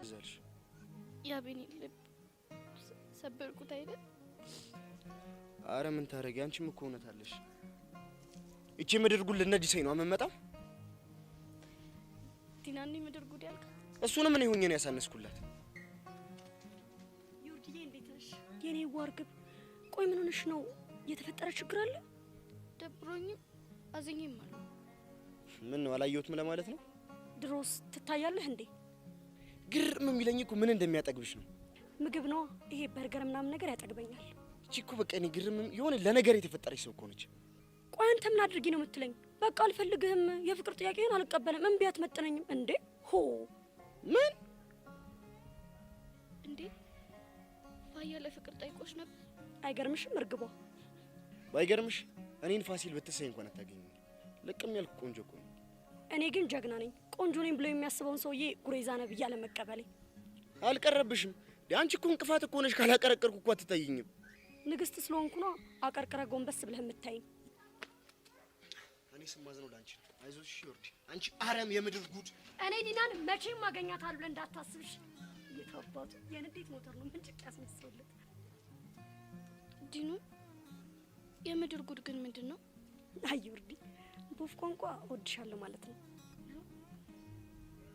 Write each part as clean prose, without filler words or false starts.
እዛልሽ ያቤኔ ልብ ሰበርኩት አይደል? አረ ምን ታረጊ? አንቺም እኮ እውነት አለሽ። እቺ ምድር ጉድ ልነጅሰኝ ነው የምመጣው። ዲናን ምድር ጉድ ያልካት እሱንም እኔ ሆኜ ነው ያሳነስኩላት። ዮርዲዬ እንዴት ነሽ? የኔ ዋርግብ፣ ቆይ ምን ሆነሽ ነው? የተፈጠረ ችግር አለ? ደብሮኝም አዝኜም አለ። ምን ነው አላየሁትም ለማለት ነው? ድሮስ ትታያለህ እንዴ? ግርም የሚለኝ እኮ ምን እንደሚያጠግብሽ ነው። ምግብ ነው ይሄ በርገር ምናምን ነገር ያጠግበኛል። እቺ እኮ በቃ እኔ ግርም የሆነ ለነገር የተፈጠረች ሰው እኮ ነች። ቆይ አንተ ምን አድርጊ ነው የምትለኝ? በቃ አልፈልግህም፣ የፍቅር ጥያቄህን አልቀበልም፣ እምቢ አትመጥነኝም። እንዴ ሆ ምን እንዴ ፋያ ለፍቅር ጠይቆሽ ነበር? አይገርምሽም እርግቧ? ባይገርምሽ እኔን ፋሲል ብትሰኝ እንኳን አታገኝም። ልቅም ያልኩ ቆንጆ እኮ ነኝ። እኔ ግን ጀግና ነኝ። ቆንጆ ነኝ ብሎ የሚያስበውን ሰውዬ ጉሬዛ ነህ ብዬ አለመቀበሌ። አልቀረብሽም። አንቺ እኮ እንቅፋት እኮ ነሽ። ካላቀረቀርኩ እኮ አትታይኝም። ንግስት ስለሆንኩ ነው አቀርቅረ ጎንበስ ብለህ የምታይኝ። እኔ ስማዝነው ላንቺ ነው። አይዞሽ ዮርዲ፣ አንቺ አረም የምድር ጉድ። እኔ ዲናን መቼም አገኛታለሁ ብለህ እንዳታስብሽ። የታባቱ የንዴት ሞተር ነው ምንጭቅ ያስመስልለት። ዲኑ የምድር ጉድ ግን ምንድን ነው? አይ ዮርዲ፣ በወፍ ቋንቋ እወድሻለሁ ማለት ነው።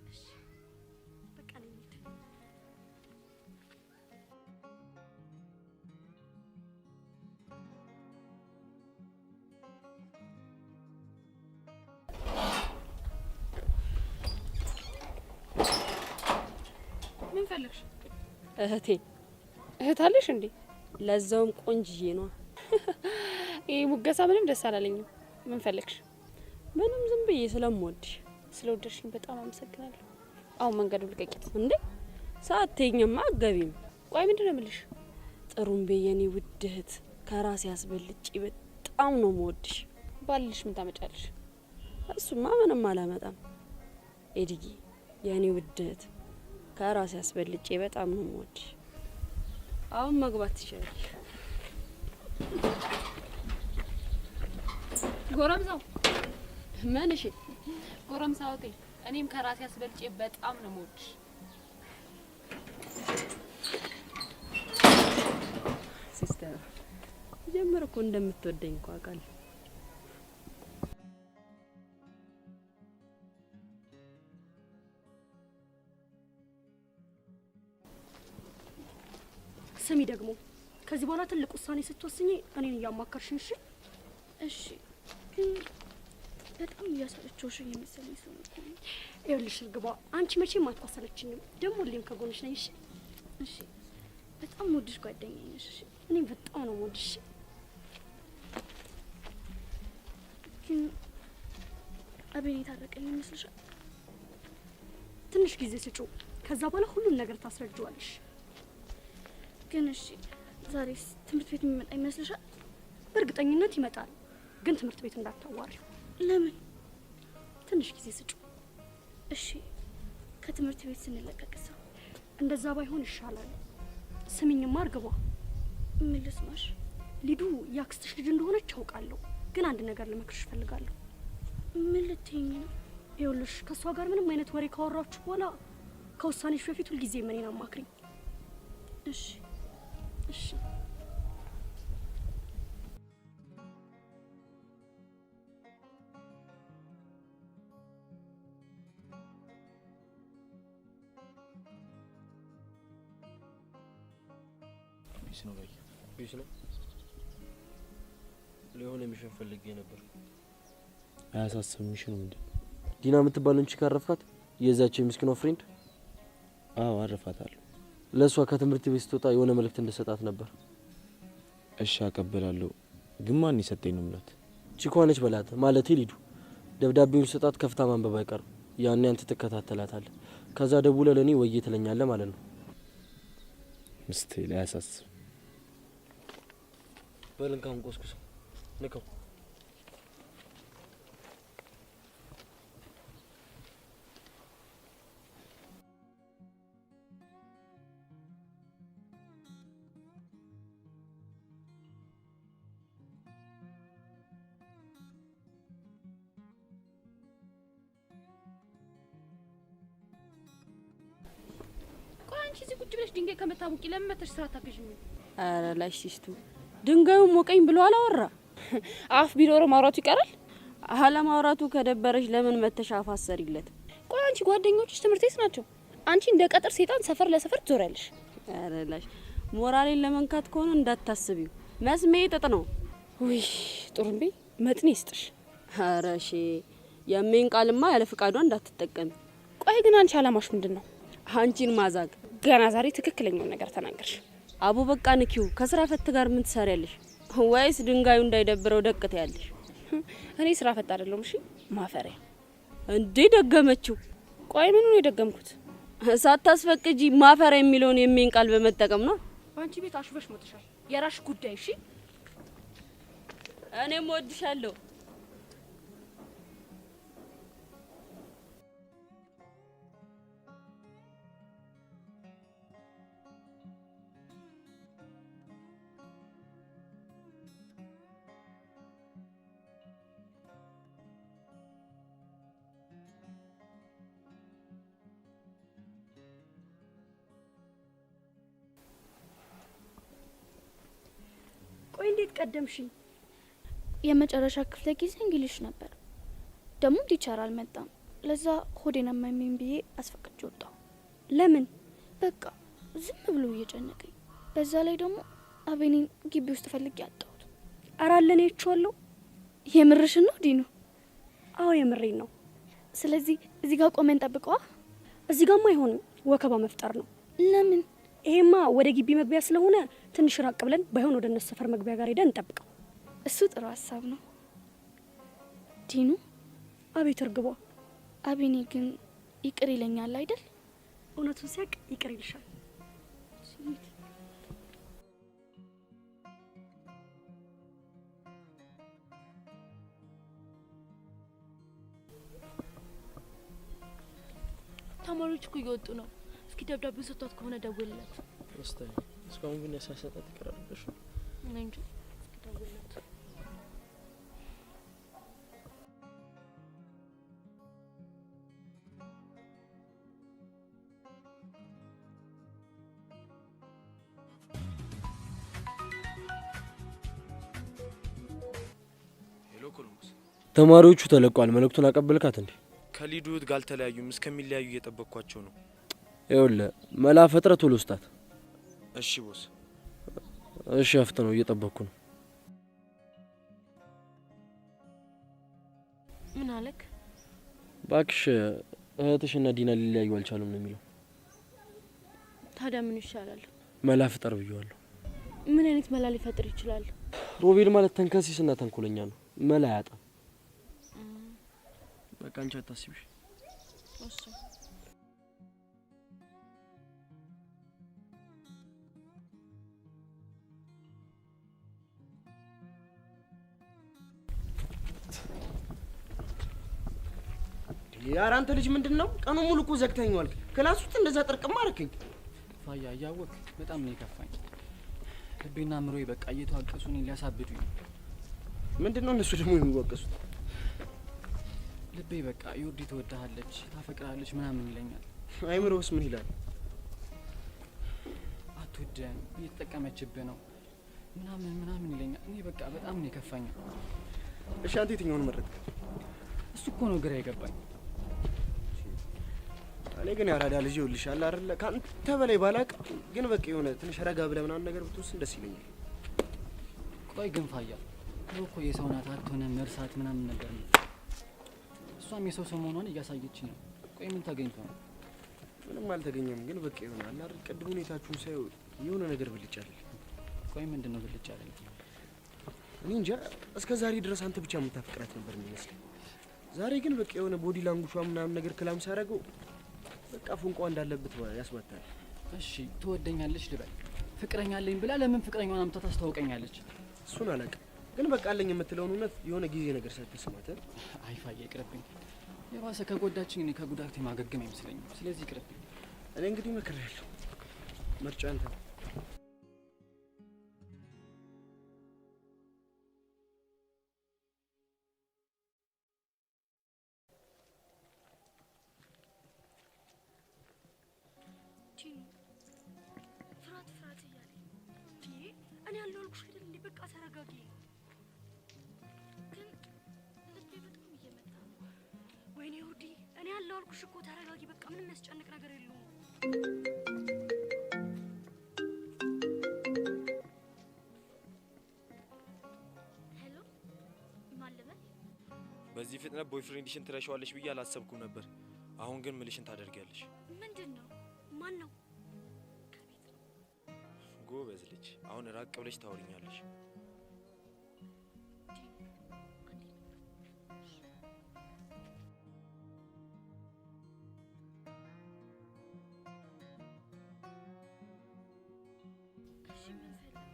እሺ በቃ ነኝ። ምን ፈለግሽ? እህቴ እህት አለሽ እንዴ? ለዛውም ቆንጅዬ ነዋ። ይሄ ሙገሳ ምንም ደስ አላለኝም። ምን ፈለግሽ? ምንም ዝም ብዬ ስለምወድሽ። ስለወደድሽኝ በጣም አመሰግናለሁ። አሁን መንገዱን ልቀቂት። እንዴ ሳትይኝማ አትገቢም። ቆይ ምንድን ነው የምልሽ? ጥሩምቤ የኔ ውድ እህት፣ ከራሴ አስበልጬ በጣም ነው የምወድሽ። ባልልሽ ምን ታመጫለሽ? እሱማ ምንም አላመጣም። ኤድጊ የኔ ውድ እህት፣ ከራሴ አስበልጬ በጣም ነው የምወድሽ። አሁን መግባት ትችላለሽ። ጎረምሳው ምን? እሺ ጎረምሳው እህቴ፣ እኔም ከራሴ አስበልጬ በጣም ነው የምወድሽ። Sister ጀምር እኮ እንደምትወደኝ እኮ አውቃለሁ። ስሚ ደግሞ ከዚህ በኋላ ትልቅ ውሳኔ ስትወስኚ እኔን እያማከርሽኝ። እሺ? እሺ ግን በጣም እያሰለቸውሽኝ የመሰለኝ ሰው እኮ ነው። ይኸውልሽ እርግቧ፣ አንቺ መቼም አታሰለችኝም። ደግሞ ሁሌም ከጎንሽ ነኝ። እሺ? እሺ በጣም የምወድሽ ጓደኛዬ ነሽ። እሺ እኔም በጣም ነው የምወድሽ። ግን አቤን የታረቀኝ ይመስልሻል? ትንሽ ጊዜ ስጪው፣ ከዛ በኋላ ሁሉን ነገር ታስረጂዋለሽ። ግን እሺ ዛሬስ ትምህርት ቤት የሚመጣ ይመስልሻል? በእርግጠኝነት ይመጣል፣ ግን ትምህርት ቤት እንዳታዋሪው። ለምን? ትንሽ ጊዜ ስጪው። እሺ ከትምህርት ቤት ስንለቀቅ ሰው እንደዛ ባይሆን ይሻላል። ስሚኝማ እርግቧ። ምን ልስማሽ? ሊዱ ያክስትሽ ልጅ እንደሆነች አውቃለሁ፣ ግን አንድ ነገር ልመክርሽ እፈልጋለሁ። ምን ልትይኝ ነው? ይኸውልሽ ከእሷ ጋር ምንም አይነት ወሬ ካወራችሁ በኋላ ከውሳኔሽ በፊት ሁልጊዜ እኔን አማክሪኝ። እሺ እሺ። Peace ነው በይ። Peace ነው። ለሆነ mission ፈልጌ ነበር። አያሳስብ። Mission ኑ ምንድን ነው? ዲና የምትባለውን chick አረፍካት? የዛች የምስኪኗ friend? አዎ አረፋታለሁ። ለእሷ ከትምህርት ቤት ስትወጣ የሆነ መልእክት እንደሰጣት ነበር። እሺ አቀበላለሁ። ግን ማን የሰጠኝ ነው ምላት? Chick ኳ ነች በላት፣ ማለቴ ሊዱ። ደብዳቤውን ስጣት ከፍታ ማንበብ አይቀርም። ያኔ አንተ ትከታተላታለህ። ከዛ ደውለህ ለእኔ ወዬ ትለኛለህ ማለት ነው። ምስቴ ላይ አያሳስብ። በል እንካሁን ቆስቁሰው ንከው። ቁጭ ብለሽ ድንጋይ ከመታወቂ ለምን መተሽ ስራ ታገዥኝ? ኧረ ላሽ ሲስቱ ድንጋዩ ሞቀኝ ብሎ አላወራ። አፍ ቢኖረው ማውራቱ ይቀራል። አለማውራቱ ከደበረሽ ለምን መተሽ አፍ አሰሪለት? ቆይ አንቺ ጓደኞችሽ ትምህርት ቤት ናቸው። አንቺ እንደ ቀጥር ሴጣን ሰፈር ለሰፈር ትዞሪያለሽ። ኧረ ላሽ ሞራሌን ለመንካት ከሆነ እንዳታስቢው፣ መስሜ ጥጥ ነው። ውይ ጥሩምቤ መጥኔ ይስጥሽ። ኧረ እሺ የሜን ቃልማ ያለ ፍቃዷ እንዳትጠቀሚ። ቆይ ግን አንቺ አላማሽ ምንድን ነው? አንቺን ማዛግ። ገና ዛሬ ትክክለኛውን ነገር ተናገርሽ። አቡ በቃ ንኪው። ከስራ ፈት ጋር ምን ትሰሪያለሽ? ወይስ ድንጋዩ እንዳይደብረው ደቅ ትያለሽ? እኔ ስራ ፈት አይደለሁም። እሺ ማፈሪያ። እንዴ ደገመችው። ቆይ ምን ነው የደገምኩት? ሳታስፈቅጂ ማፈሪያ የሚለውን የሜን ቃል በመጠቀም ነው። በአንቺ ቤት አሽበሽ ሞተሻል። የራሽ ጉዳይ። እሺ እኔም ወድሻለሁ። ቆይ እንዴት ቀደምሽኝ? የመጨረሻ ክፍለ ጊዜ English ነበር። ደግሞ teacher አልመጣም። ለዛ ሆዴን አመመኝ ብዬ አስፈቅጄ ወጣሁ። ለምን? በቃ ዝም ብሎ እየጨነቀኝ፣ በዛ ላይ ደግሞ አቤኔን ግቢ ውስጥ ፈልጌ አጣሁት። ኧረ አለ እኔ አይቼዋለሁ። የምርሽን ነው ዲኑ? አዎ የምሬን ነው። ስለዚህ እዚህ ጋር ቆመን ጠብቀዋ። እዚህ ጋርማ አይሆንም፣ ወከባ መፍጠር ነው። ለምን? ይሄማ ወደ ግቢ መግቢያ ስለሆነ ትንሽ ራቅ ብለን ባይሆን ወደ እነሱ ሰፈር መግቢያ ጋር ሄደን እንጠብቀው። እሱ ጥሩ ሀሳብ ነው። ዲኑ። አቤት እርግቧ። አቤኔ ግን ይቅር ይለኛል አይደል? እውነቱን ሲያውቅ ይቅር ይልሻል። ተማሪዎች እኮ እየወጡ ነው። እስኪ ደብዳቤውን ሰጥቷት ከሆነ ደውልለት። እስቲ እስካሁን ግን ያሳሰጣት ይቀራል ብለሽ ነው? እኔ እንጃ። እስኪ ደውልለት። Hello ኮሎምቦስ፣ ተማሪዎቹ ተለቋል። መልእክቱን አቀበልካት እንዴ? ከሊዱ እህት ጋር አልተለያዩም። እስከሚለያዩ እየጠበቅኳቸው ነው። ይኸውልህ መላ ፈጥረህ ቶሎ ስጣት። እሺ boss። እሺ አፍጥነው፣ እየጠበቅኩ ነው። ምን አለክ? እባክሽ እህትሽና ዲና ሊለያዩ አልቻሉም ነው የሚለው። ታዲያ ምን ይሻላል? መላ ፍጠር ብየዋለሁ። ምን አይነት መላ ሊፈጥር ይችላል? ሮቤል ማለት ተንከሲስና ተንኮለኛ ነው። መላ አያጣም። በቃ አንቺ አታስቢሽ። እሺ ኧረ አንተ ልጅ ምንድን ነው ቀኑን ሙሉ እኮ ዘግተኸኝ ዋልክ። Class ውስጥ እንደዛ ጥርቅም አደረከኝ። ፋያ እያወቅ በጣም ነው የከፋኝ። ልቤና አእምሮዬ በቃ እየተዋቀሱ እኔን ሊያሳብዱኝ ነው። ምንድን ነው እነሱ ደግሞ የሚዋቀሱት? ልቤ በቃ ዮርዲ ትወድሃለች፣ ታፈቅርሃለች ምናምን ይለኛል። አይምሮስ ምን ይላል? አትወደህም፣ እየተጠቀመችብህ ነው ምናምን ምናምን ይለኛል። እኔ በቃ በጣም ነው የከፋኝ። እሺ አንተ የትኛውን መረጥክ? እሱ እኮ ነው ግራ የገባኝ። እኔ ግን ያራዳ ልጅ ይኸውልሻል አይደለ፣ ከአንተ በላይ ባላቅ ግን በቃ የሆነ ትንሽ ረጋ ብለህ ምናምን ነገር ብትወስን ደስ ይለኛል። ቆይ ግን ፋያ ድሮ እኮ የሰው ናት አትሆንም መርሳት ምናምን ነገር ነው። እሷም የሰው ሰው መሆኗን እያሳየችኝ ነው። ቆይ ምን ተገኝቶ ነው? ምንም አልተገኘም፣ ግን በቃ የሆነ አለ አይደል፣ ቅድም ሁኔታችሁን ሳየው የሆነ ነገር ብልጭ አለኝ። ቆይ ምንድን ነው ብልጭ አለኝ? እኔ እንጃ፣ እስከ ዛሬ ድረስ አንተ ብቻ የምታፈቅራት ነበር የሚመስለኝ። ዛሬ ግን በቃ የሆነ body language ዋ ምናምን ነገር ክላም ሳያደርገው በቃ ፎንቋ እንዳለበት ያስባታል። እሺ ትወደኛለች ልበል፣ ፍቅረኛ አለኝ ብላ ለምን ፍቅረኛዋን አምጥታ ታስተዋውቀኛለች? እሱን አላውቅም፣ ግን በቃ አለኝ የምትለውን እውነት የሆነ ጊዜ ነገር ሳትስማት። አይ ፋያ ይቅርብኝ። የባሰ ከጎዳችኝ እኔ ከጉዳቴ ማገገም አይመስለኝም። ስለዚህ ይቅርብኝ። እኔ እንግዲህ መክሬያለሁ፣ ምርጫ አንተ ነው። አለው አልኩሽ እኮ ተረጋጊ። በቃ ምንም የሚያስጨንቅ ነገር የለውም። Hello፣ ማን ልበል? በዚህ ፍጥነት boyfriend ሽን ትረሻዋለሽ ብዬ አላሰብኩም ነበር። አሁን ግን ምልሽን ታደርጊያለሽ። ምንድን ነው? ማን ነው? ጎበዝ ልጅ። አሁን ራቅ ብለሽ ታወሪኛለሽ። እሺ ምን ፈለግ?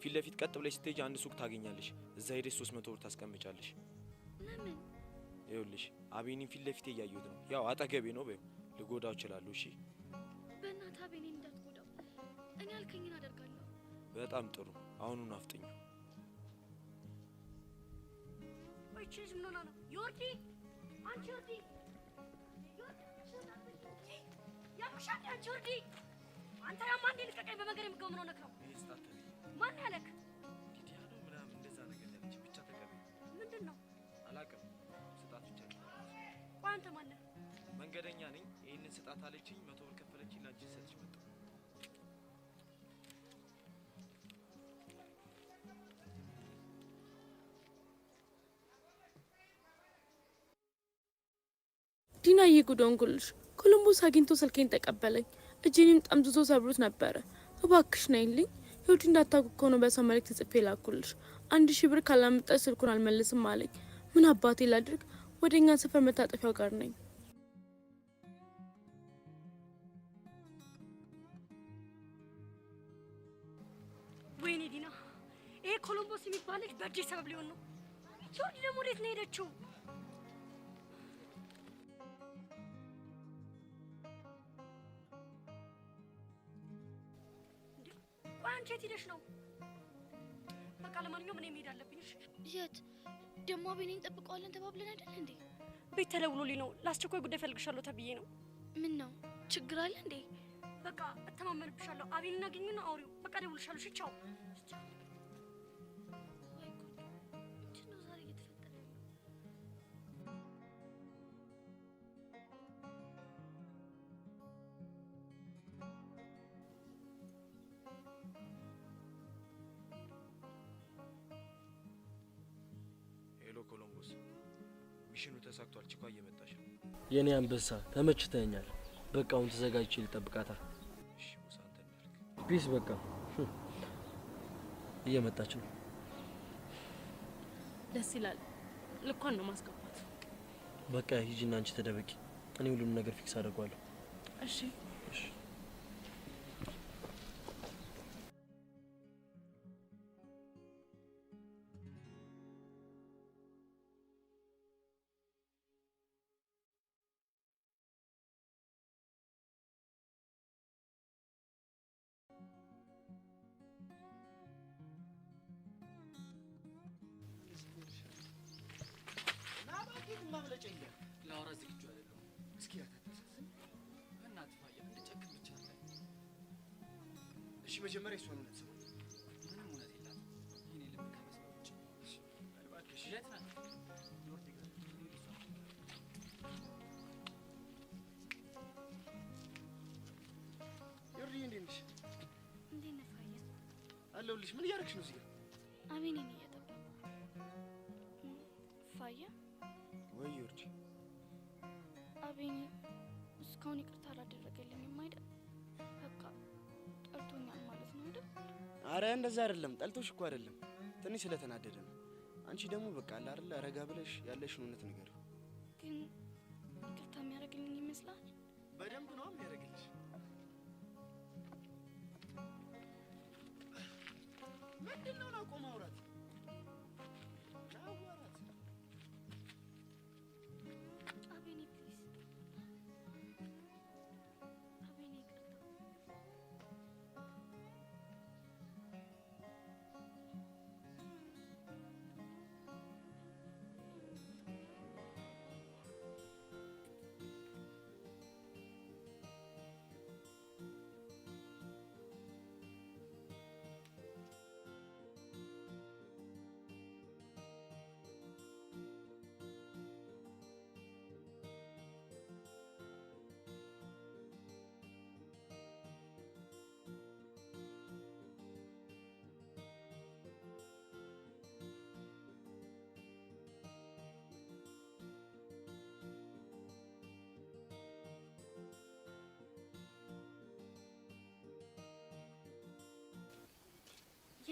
ፊት ለፊት ቀጥ ብለሽ ስትሄጂ አንድ ሱቅ ታገኛለሽ። እዛ ሄደሽ 300 ብር ታስቀምጫለሽ። ለምን? ይኸውልሽ አቤኒን ፊት ለፊቴ እያየሁት ነው። ያው አጠገቤ ነው በይው። ልጎዳው እችላለሁ። እሺ በእናትህ አቤኔን እንዳትጎዳው። እኔ ያልከኝን አደርጋለሁ። በጣም ጥሩ። አሁኑን አፍጥኙ። ቆይ ይህች ልጅ ምን ሆና ነው? ዮርዲ፣ አንቺ ዮርዲ፣ ያምሻል። አንቺ ዮርዲ፣ አንተ ያማ እንዴ ልቀቀኝ። በመንገድ የምገባው ምን ሆነህ ነው? ማን ያለክ? ዲዲያ ነው ምናምን እንደዛ ነገር ያለች ብቻ ተቀበይ። ምንድን ነው? አላውቅም። ስጣት ብቻ። ቆይ አንተ ማን ነህ? መንገደኛ ነኝ። ይህንን ስጣት አለችኝ። 100 ብር ከፈለችኝ። ላንቺ ሰጥሽ መጣሁ። ዲናዬ ጉድ ሆንኩልሽ። ኮሎምቦስ አግኝቶ ስልኬን ተቀበለኝ። እጄንም ጠምዝዞ ሰብሮት ነበረ። እባክሽ ነይልኝ። ህይወት እንዳታውቅ እኮ ነው በሰው መልእክት ጽፌ ላኩልሽ። 1000 ብር ካላመጣሽ ስልኩን አልመልስም አለኝ። ምን አባቴ ላድርግ? ወደኛ ሰፈር መታጠፊያው ጋር ነኝ። ወይኔ ዲና፣ ይሄ ኮሎምቦስ የሚባል ልጅ በእጄ ሰበብ ሊሆን ነው። ዮርዲ ደግሞ ወዴት ነው የሄደችው? ቆይ አንቺ የት ሄደሽ ነው? በቃ ለማንኛውም እኔ መሄድ አለብኝ። እሺ የት ደግሞ? አቤኔን እንጠብቀዋለን ተባብለን አይደል እንዴ? ቤት ተደውሎልኝ ነው። ለአስቸኳይ ጉዳይ እፈልግሻለሁ ተብዬ ነው። ምን ነው ችግር አለ እንዴ? በቃ እተማመንብሻለሁ። አቤኔን አግኙና አውሪው። በቃ እደውልልሻለሁ። እሺ ቻው። ወይ ጉድ! ምንድን ነው ዛሬ እየተፈጠረ ያለው? Hello ኮሎምቦስ፣ mission ኑ ተሳክቷል። ቺኳ እየመጣሽ ነው። የኔ አንበሳ ተመችተኛል። በቃ አሁን ተዘጋጅቼ ልጠብቃታ። እሺ boss፣ አንተ እንዳልክ። Peace። በቃ እየመጣች ነው። ደስ ይላል። ልኳን ነው ማስገባት። በቃ ሂጂና አንቺ ተደበቂ። እኔ ሁሉንም ነገር fix አደርገዋለሁ። እሺ እሺ። ላወራ ዝግጁ አይደለሁም። እስኪ አታታሳስብ። በእናትህ ፋያ እንድጨክን ብቻ አድርገኝ። እሺ መጀመሪያ እሷን እውነት ስማ። ምንም እውነት የላትም። የእኔ ልብ ከመስበር ውጭ። እባክሽ የት ናት? ዮርዲ ጋር እንሂድ። እሷ ዮርዲ እንዴት ነሽ? እንዴት ነህ ፋያ? አለሁልሽ። ምን እያደረግሽ ነው እዚህ ጋር? አቤኔን እየጠበቅኩ። ፋያ ወይ ዮርዲ፣ አቤኔ እስካሁን ይቅርታ አላደረገልኝም አይደል? በቃ ጠልቶኛል ማለት ነው አይደል? አረ እንደዛ አይደለም። ጠልቶሽ እኮ አይደለም፣ ትንሽ ስለተናደደ ነው። አንቺ ደግሞ በቃ አለ አይደለ ረጋ ብለሽ ያለሽን እውነት ንገሪው። ግን ይቅርታ የሚያደርግልኝ ይመስላል? በደንብ ነው የሚያደርግልሽ። ምንድን ነው ናቆ ማውራት? አዋራት። አቤኔ please፣ አቤኔ ይቅርታ።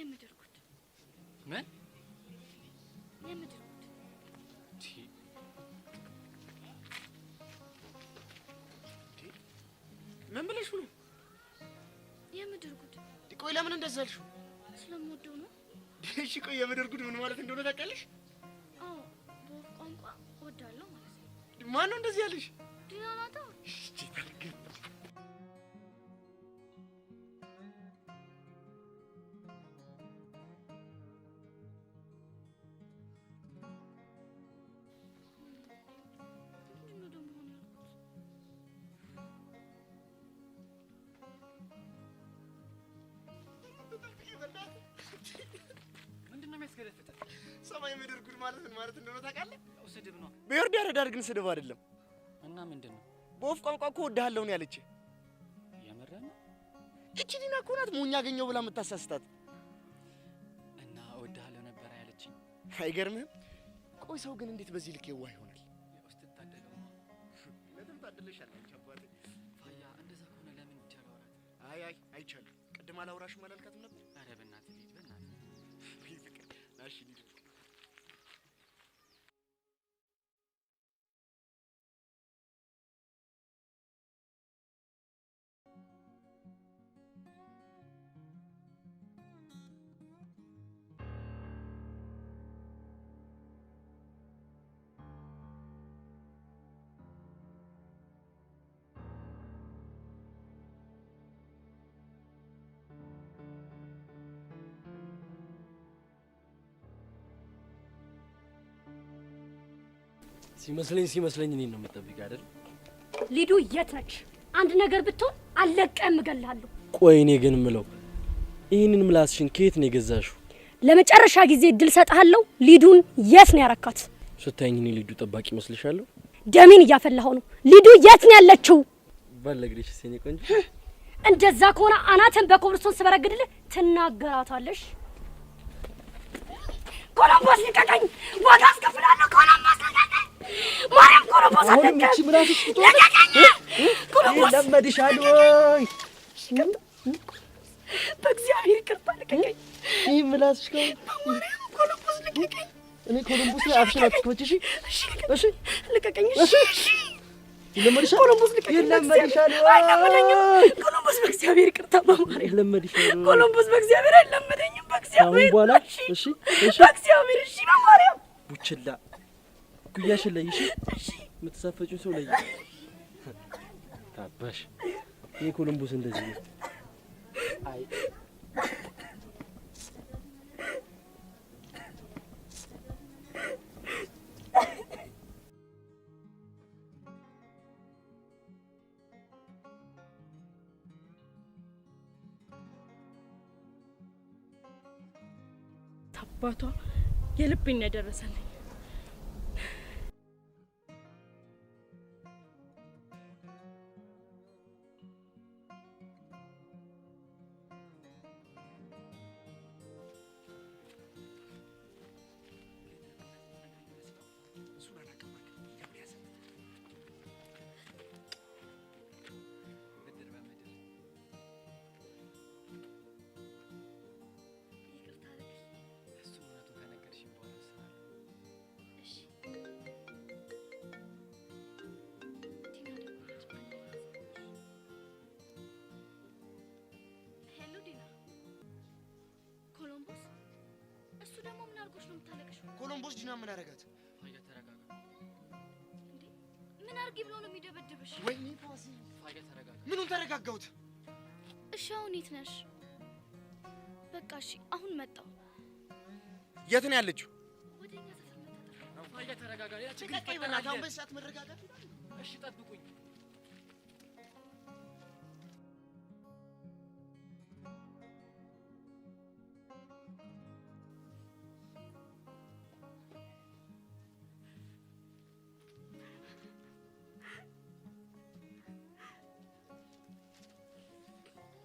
የምድር ጉድ። ምን የምድር ጉድ? ምን ብለሽ ነው? የምድር ጉድ። ቆይ ለምን እንደዛ አልሽው? ስለምወደው ነው። እሺ ቆይ የምድር ጉድ ምን ማለት እንደሆነ ታውቂያለሽ? አዎ፣ በወፍ ቋንቋ እወዳለሁ ማለት ነው። ማን ነው እንደዚህ ያለሽ? ዲና ናታ። እሺ ታልገባ። ምንድን ነው ደግሞ አሁን ያልኩት? ምንድን ነው የሚያስገለፍጥህ? ሰማይ ምድር ጉድ ማለት ምን ማለት እንደሆነ ታውቃለህ? ያው ስድብ ነው። በዮርዲ አረዳድ ግን ስድብ አይደለም። እና ምንድን ነው? በወፍ ቋንቋ እኮ እወድሃለሁ ነው ያለች። የምርህን ነው? እቺ ዲና እኮ ናት ሞኝ አገኘው ብላ የምታሳስታት። እና እወድሃለሁ ነበር ያለችኝ። አይገርምህም? ቆይ ሰው ግን እንዴት በዚህ ልክ የዋህ ይሆናል? ያው ስትታደለው ነው። እውነትም ታድለሻል አንቺ አባቴ። ፋያ፣ እንደዛ ከሆነ ለምን ብቻ አላወራትም? አይ አይ አይቻልም። ቅድም አላውራሽም አላልካትም ነበር? ኧረ በእናትህ ልሂድ፣ በእናትህ። ወይ ፍቅር። ና እሺ እንሂድ። ሲመስለኝ እኔን ነው የምትጠብቂው አይደል? ሊዱ የት ነች? አንድ ነገር ብትሆን አልለቅህም፣ እገልሃለሁ። ቆይ እኔ ግን ምለው ይህንን ምላስሽን ከየት ነው የገዛሽው? ለመጨረሻ ጊዜ እድል ሰጥሃለሁ። ሊዱን የት ነው ያረካት? ስታይኝ እኔ ሊዱ ጠባቂ ይመስልሻለሁ? ደሜን እያፈላኸው ነው። ሊዱ የት ነው ያለችው? ባለግሪሽ የኔ ቆንጆ። እንደዛ ከሆነ አናትን በኮብልስቶን ስበረግድልህ ትናገራታለሽ። ኮሎምቦስ ልቀቀኝ! ዋጋ አስከፍላለሁ። ኮሎምቦስ ልቀቀኝ! ማርያም ኮሎምቦስ አሁንም አልለቅህም! እቺ ምላስሽ ልቀቀኝ! ኮሎምቦስ ይለመድሻል ወይ? በእግዚአብሔር ይቅርታ ልቀቀኝ! ይህ ምላስሽ ከሆነ በማርያም ኮሎምቦስ ልቀቀኝ! እኔ ኮሎምቦስ ላይ አፍሽን አትክፈች። እሺ እሺ እሺ ልቀቀኝ! እሺ እሺ ይለመድሻል። ኮሎምቦስ ልቀቀኝ! ይለመድሻል በእግዚአብሔር አይለመደኝም። ኮሎምቦስ በእግዚአብሔር ይቅርታ፣ በማርያም ይለመድሻል። ኮሎምቦስ በእግዚአብሔር አይለመደኝም። አሁን በእግዚአብሔር በኋላ እሺ እሺ እሺ በእግዚአብሔር እሺ በማርያም ቡችላ ጉያሽን ለይ። እሺ የምትሳፈጪውን ሰው ለይ። ታባሽ ይሄ ኮሎምቦስ እንደዚህ ነው። አይ አባቷ የልቤን ያደረሰልኝ። እሱን አላውቅም እባክህ። ለምን ያዘ? ምድር በምድር ይቅርታ አድርግልኝ። እሱን እውነቱን ከነገርሽኝ በኋላ ወስናለሁ። እሺ ቲና ደወለች። አንዴ ላንሳልሽ። Hello ዲና። ኮሎምቦስ፣ እሱ ደግሞ ምን አድርጎሽ ነው የምታለቅሽው? ኮሎምቦስ ዲና ምን አደረጋት? ፋያ ተረጋጋ። እንዴ ምን አድርጊ ብሎ ነው የሚደበድብሽ? ወይኔ ፋሲ፣ ፋያ ተረጋጋ። ምኑን ተረጋጋሁት? እሺ አሁን የት ነሽ? በቃ እሺ አሁን መጣሁ። የት ነው ያለችው? ወደ እኛ ሰፈር መታጠፍ ፋያ ተረጋጋ። ሌላ ችግር ልቀቀኝ በእናትህ። አሁን ይፈጠራል። በዚህ ሰዓት መረጋጋት ይላል? እሺ ጠብቁኝ።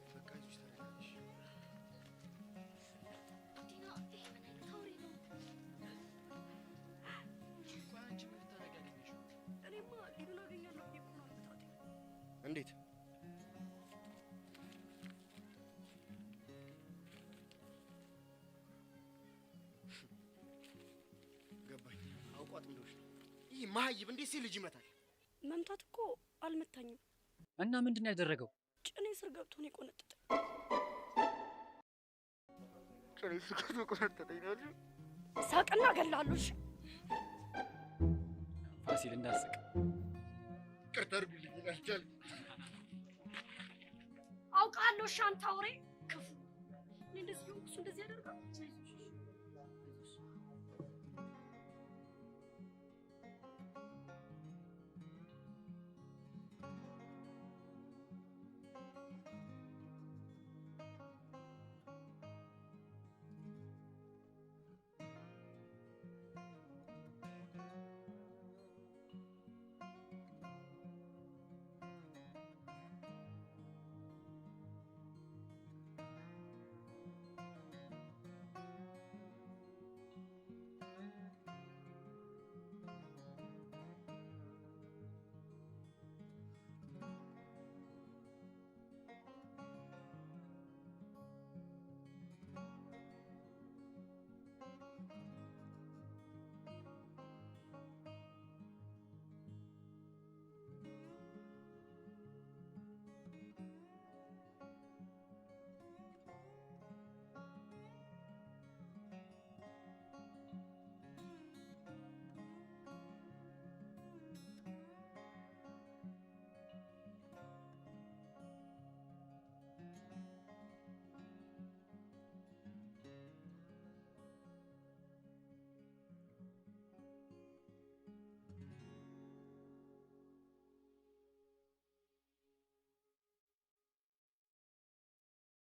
በቃ አይዞሽ፣ ተረጋጊ። ዲና፣ ይሄ ምን አይነት አውሬ ነው? ቆይ አንቺ ምን ልታደርጊ ያገኘሽው? እኔማ ሊዱን አገኛለሁ ብዬ እኮ ነው አመጣጤ። እንዴት? ገባኝ። አውቆ አጥምዶሽ ነው። ይህ መሀይብ እንዴት ሴት ልጅ ይመታል? መምታት እኮ አልመታኝም። እና ምንድን ነው ያደረገው? ጭኔ ስር ገብቶ ነው የቆነጠጠኝ። ጭኔ ስር ገብቶ ቆነጠጠኝ ነው ያልሽው? ሳቅና እገልሃለሁ። እሺ ፋሲል እንዳስቅ ይቅርታ አድርጉልኝ አልቻልኩም። አውቃለሁ። እሺ አንተ አውሬ ክፉ። እኔ እንደዚህ ሆንኩ፣ እሱ እንደዚህ ያደርጋል።